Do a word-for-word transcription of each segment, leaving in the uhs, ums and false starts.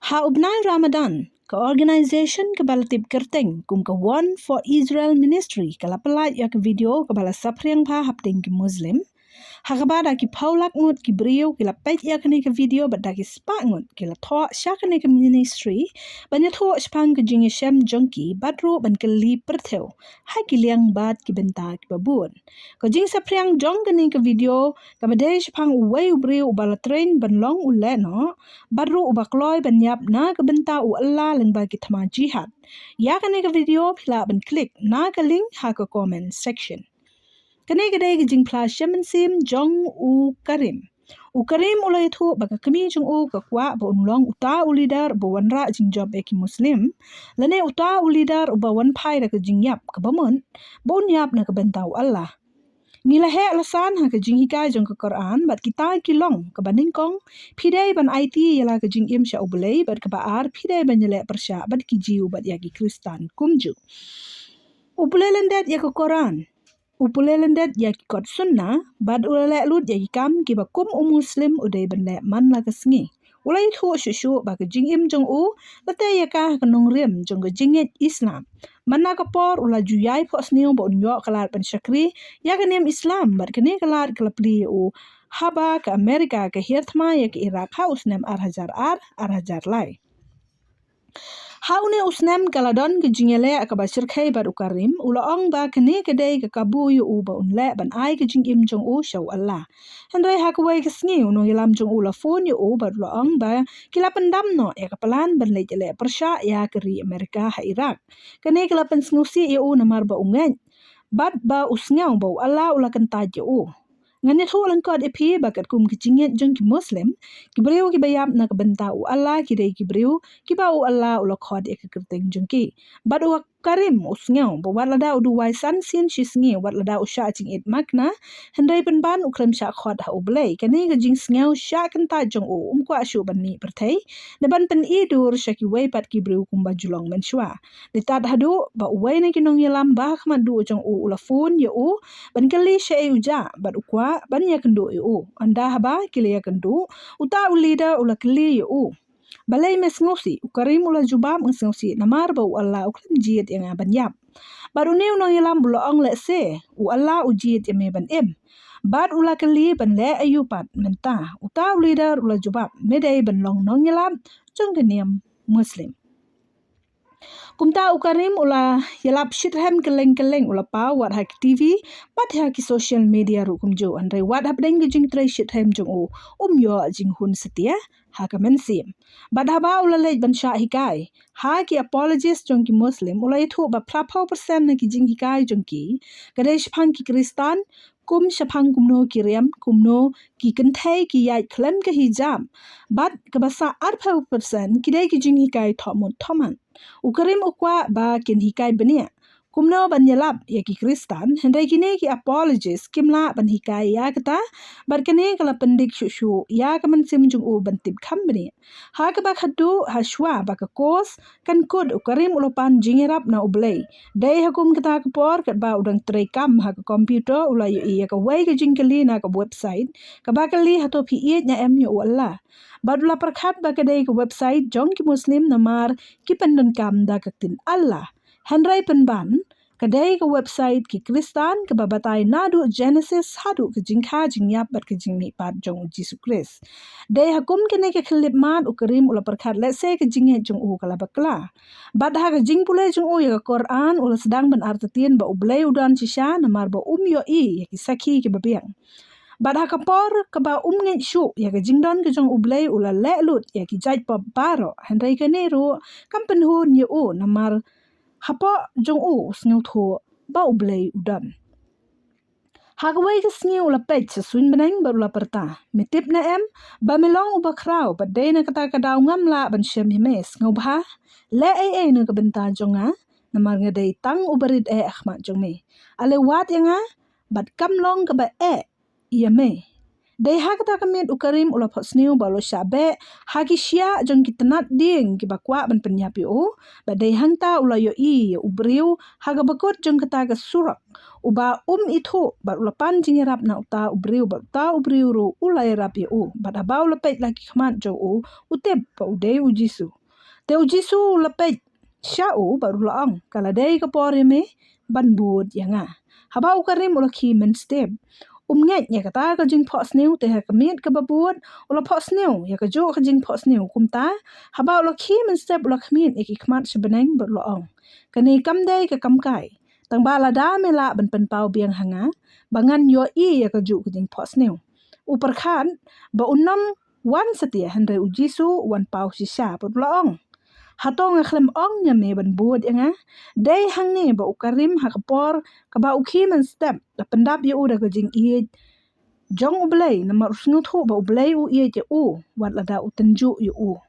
Ha u bnai Ramadan, ka organisation kaba la tip kyrteng kum ka One for Israel Ministry ka la pyllait ïa ka video kaba la saphriang bha hapdeng ki Muslim, ha kaba da ki phew lak ngut ki briew ki la peit ïa kane ka video bad da ki spah ngut ki la thoh sha kane ka ministry ban ïathuh shaphang ka jingïashem jong ki bad ruh ban kylli pyrthew ha ki liang bad ki bynta kiba bun. Ka jingsaphriang jong kane ka video kaba dei shaphang uwei u briew uba la train ban long u lehnoh bad ruh uba kloi ban ïap na ka bynta u Allah lyngba ki thma jihad. Ïa kane ka video phi lah ban klik na ka link ha ka comment section. Kane ka dei ka jingphla shem mynsiem jong u Karim. U Karim u la ïathuh ba ka kmie jong u ka kwah ba un long uta u leader ba wanrah jingjop ïa ki Muslim, lane uta u leader uba wan phai da ka jingïap kaba mut ba un ïap na ka bynta u Allah. Ngi la heh la san ha ka jinghikai jong ka Quran bad kita ki long kaba nyngkong, phi dei ban aiti ïa la ka jingim sha U Blei bad kaba ar phi dei ban ïaleh pyrshah bad ki Jiw bad ïa ki Khristan kumjuh. U pule lyndet ïa ka Quran, u pule lyndet ïa ki kot sunna bad u la leh lut ïa ki kam kiba kum u Muslim u dei ban leh man la ka sngi. U la ïathuh shuh shuh ba ka jingim jong u la tei ïa ka ha ka nongrim jong ka jingngeit Islam. Man la ka por u la ju ïai phohsniew ba un ïoh ka lad ban shakri ïa ka niam Islam bad kane ka lad ka la plie ïa u haba ka Amerika ka hiar thma ïa ka Iraq ha u snem ar hajar ar, ar hajar lai. Ha une u snem ka la don ka jingïaleh kaba shyrkhei bad u Karim, u la ong ba kane ka dei ka kabu ïa u ba un leh ban ai ka jingim jong u sha u Allah. Hynrei ha kawei ka sngi u nongïalam jong u la phone ïa u bad u la ong ba ki la pyndam noh ïa ka plan ban leit ïaleh pyrshah ïa ka ri Amerika ha Iraq. Kane ka la pynsngewsih ïa u namar ba u ngeit bad ba u sngew ba u Allah u la kyntait ïa u. Ngan ïathuh lyngkot ïa phi ba katkum ka jingngeit jong ki Muslim, ki briew kiba ïap na ka bynta u Allah ki dei ki briew kiba u Allah u la khot ïa ka kyrteng jong ki. Bad u Karim u sngew ba wat lada u duwai san sien shi sngi wat lada u shah jingit makna, hynrei pynban u khlem shah khot ha U Blei. Kane ka jingsngew shah kyntait jong u um kwah shuh ban mih pyrthei ne ban pyni dur sha kiwei pat ki briew kumba ju long mynshuwa. Dei tad haduh ba uwei na ki nongïalam ba ha khmat duh jong u u la phone ïa u ban kylli shaei u jah bad u kwah ban ïakynduh ïa u. Ynda haba ki la ïakynduh, uta u leader u la kylli ïa u, balei me sngewsih? U Karim u la jubab, nga sngewsih namar ba u Allah u khlem jied ïa nga ban ïap. Bad une u nongïalam u la ong, lehse u Allah u jied ïa me ban im. Bad u la kylli ban leh aïu pat mynta. Uta u leader u la jubab, me dei ban long nongïalam jong ka niam Muslim. Kumta u Karim u la ïalap shitrhem kylleng kylleng, u la paw wat ha ki T V bad ha ki social media ruh kumjuh, hynrei wat hapdeng ka jingtrei shitrhem jong u um ïoh jinghun satia ha ka mynsiem. Bad haba u la leit ban shah hikai ha ki apologist jong ki Muslim, u la ïathuh ba phra phew percent na ki jinghikai jong ki ka dei shaphang ki Khristan, kum shaphang kumno ki riam, kumno ki kynthei ki ïaid khlem ka hijab. Bad kaba sah ar phew percent ki dei ki jinghikai thohmut thohmat. U Karim u kwah ba kin hikai bniah kumno ban ïalap ïa ki Khristan, hynrei kine ki apologist kim lah ban hikai ïa kata, bad kane ka la pyndik shuh shuh ïa ka mynsiem jong u ban tip kham bniah. Ha kaba khatduh, ha shuwa ba ka course kan kut, u Karim u la pan jingïarap na U Blei. Dei ha kum kata ka por, katba u dang trei kam ha ka computer, u la ïohi ïa kawei ka jingkylli na ka website kaba kylli, hato phi ïeit ne em ïa u Allah? Bad u la pyrkhat ba ka dei ka website jong ki Muslim namar ki pyndonkam da ka ktien Allah. Hynrei pynban ka dei ka website ki Khristan kaba batai naduh Genesis haduh ka jingkha jingïap bad ka jingmihpat jong u Jisu Khrist. Dei ha kum kane ka khyllipmat u Karim u la pyrkhat lehse ka jingngeit jong u ka la bakla. Bad ha ka jingpule jong u ïa ka Quran u la sdang ban artatien ba U Blei u don shisha namar ba um ïohi ïa ki sakhi kiba biang. Bad ha ka por kaba um ngeit shuh ïa ka jingdon ka jong U Blei u la leh lut ïa ki jait pop baroh, hynrei kane ruh kam pynhun ïa u namar hapoh jong u u sngewthuh ba U Blei u don. Ha kawei ka sngi u la peit sha suiñ bneng bad u la pyrta, me tip ne em ba me long uba khraw, bad dei na kata ka daw ngam lah ban shem ïa me. Sngewbha leh ei ei na ka bynta jong nga, namar nga dei tang uba rit eh ha khmat jong me. Ale wad ïa nga bad kam long kaba eh ïa me. Dei ha kata ka miet u Karim u la phohsniew ba u la shah beh ha ki shiah jong ki tnat dieng kiba kwah ban pynïap ïa u. Bad dei hangta u la ïohi ïa u briew ha kaba kut jong kata ka surok uba um ithuh, bad u la pan jingïarap na uta u briew, bad uta u briew ruh u la ïarap ïa u. Bad haba u la peit la ki khmat jong u, u tip ba u dei u Jisu. Te u Jisu u la peit sha u bad u la ong, ka la dei ka por ïa me ban bud ïa nga. Haba u karim u la khie mynstep, um ngeit ïa kata ka jingphohsniew, te ha ka miet kaba bud u la phohsniew ïa kajuh ka jingphohsniew. Kumta haba u la khie mynstep u la khmied ïa ki khmat sha bneng bad u la ong, kane kam dei ka kam kai, tangba lada me lah ban pynpaw biang ha nga ba ngan ïohi ïa kajuh ka jingphohsniew. U pyrkhat ba un ym wan satia, hynrei u Jisu u wan paw shisha bad u la ong, hato nga khlem ong ïa me ban bud ïa nga? Dei hangne ba u karim ha ka por kaba u khie mynstep la pyndap ïa u da ka jingïeit jong U Blei, namar u sngewthuh ba U Blei u ïeit ïa u wat lada u tynjuh ïa u.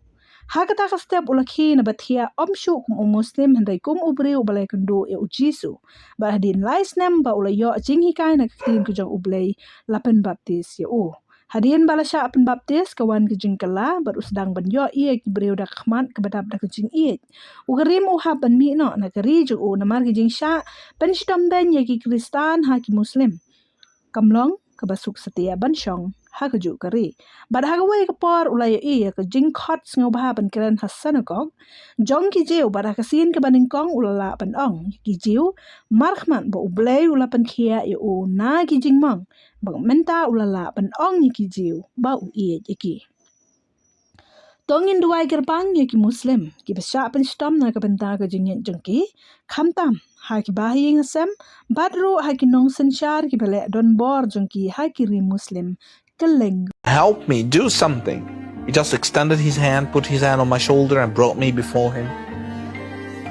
Ha kata ka step u la khie na ba thiah, ym shuh kum u Muslim hynrei kum u briew uba la ïakynduh ïa u Jisu. Bad hadien lai snem ba u la ïoh jinghikai na ka ktien ka jong U Blei, la pynbaptis ïa u. Hadien ba la shah pynbaptis ka wan ka jingkylla bad u sdang ban ïohi ïa ki briew da ka khmat kaba dap da ka jingïeit. U karim u hap ban mih noh na ka ri jong u namar ka jingshah pynshitom beiñ ïa ki Khristan ha ki Muslim kam long kaba suk satia ban shong ha kajuh ka ri. Bad ha kawei ka por u la ïohi ïa ka jingkhot sngewbha ban kren ha synagog jong ki Jiw, bad ha ka sien kaba nyngkong u la lah ban ong ïa ki Jiw markhmat ba U Blei u la pynkhiah ïa u na ki jingmong, bad mynta u la lah ban ong ïa ki Jiw ba u ïeit ïa ki. To ngin duwai kyrpang ïa ki Muslim kiba shah pynshitom na ka bynta ka jingngeit jong ki, khamtam ha ki bahaïing hasem bad ruh ha ki nongsynshar kiba leh donbor jong ki ha ki ri Muslim kylleng. Help me do something. He just extended his hand, put his hand on my shoulder, and brought me before him.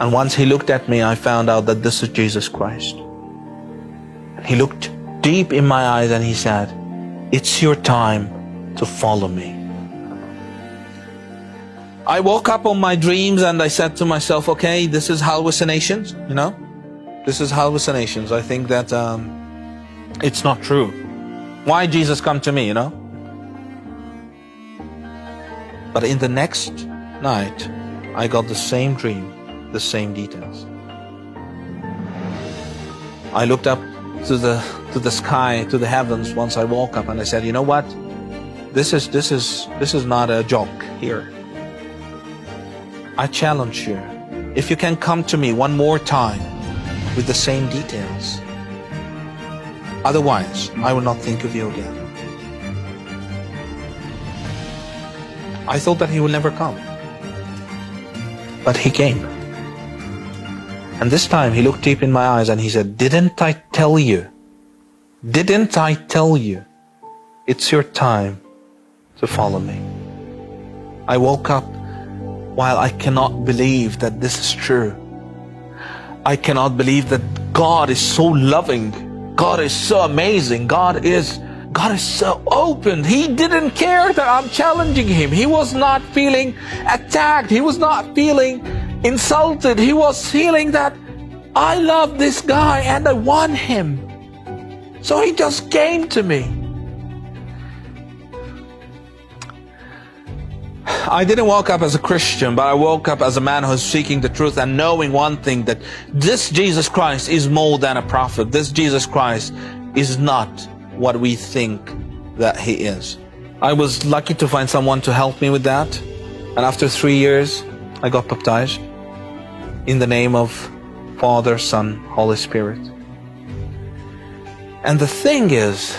And once he looked at me, I found out that this is Jesus Christ. And he looked deep in my eyes and he said, "It's your time to follow me." I woke up on my dreams and I said to myself, "Okay, this is hallucinations, you know? This is hallucinations. I think that, um, it's not true. Why Jesus come to me, you know?" But in the next night, I got the same dream, the same details. I looked up to the, to the sky, to the heavens once I woke up, and I said, "You know what? This is, this is, this is not a joke here. I challenge you. If you can come to me one more time with the same details, otherwise, I will not think of you again." I thought that he would never come. But he came. And this time he looked deep in my eyes and he said, "Didn't I tell you? Didn't I tell you? It's your time to follow me." I woke up while I cannot believe that this is true. I cannot believe that God is so loving. God is so amazing. God is, God is so open. He didn't care that I'm challenging him. He was not feeling attacked. He was not feeling insulted. He was feeling that I love this guy and I want him. So he just came to me. I didn't woke up as a Christian, but I woke up as a man who's seeking the truth and knowing one thing, that this Jesus Christ is more than a prophet. This Jesus Christ is not what we think that he is. I was lucky to find someone to help me with that. And after three years, I got baptized in the name of Father, Son, Holy Spirit. And the thing is,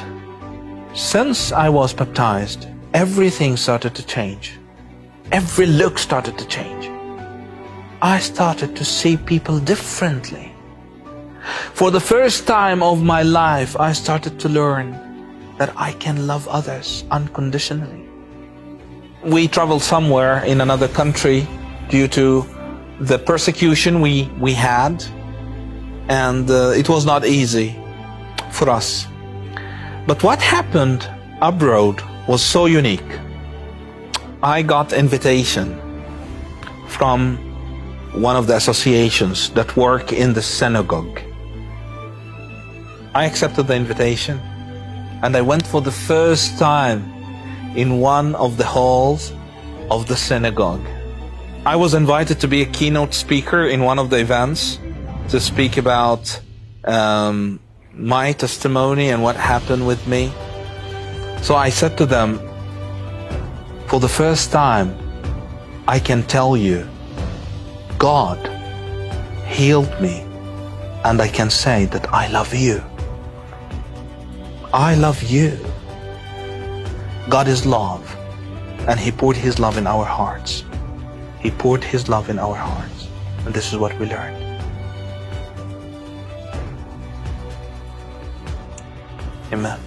since I was baptized, everything started to change. Every look started to change. I started to see people differently. For the first time of my life, I started to learn that I can love others unconditionally. We traveled somewhere in another country due to the persecution we, we had, and, uh, it was not easy for us. But what happened abroad was so unique. I got invitation from one of the associations that work in the synagogue. I accepted the invitation and I went for the first time in one of the halls of the synagogue. I was invited to be a keynote speaker in one of the events to speak about, um, my testimony and what happened with me. So I said to them, "For the first time, I can tell you God healed me, and I can say that I love you. I love you. God is love, and He poured His love in our hearts. He poured His love in our hearts, and this is what we learned. Amen.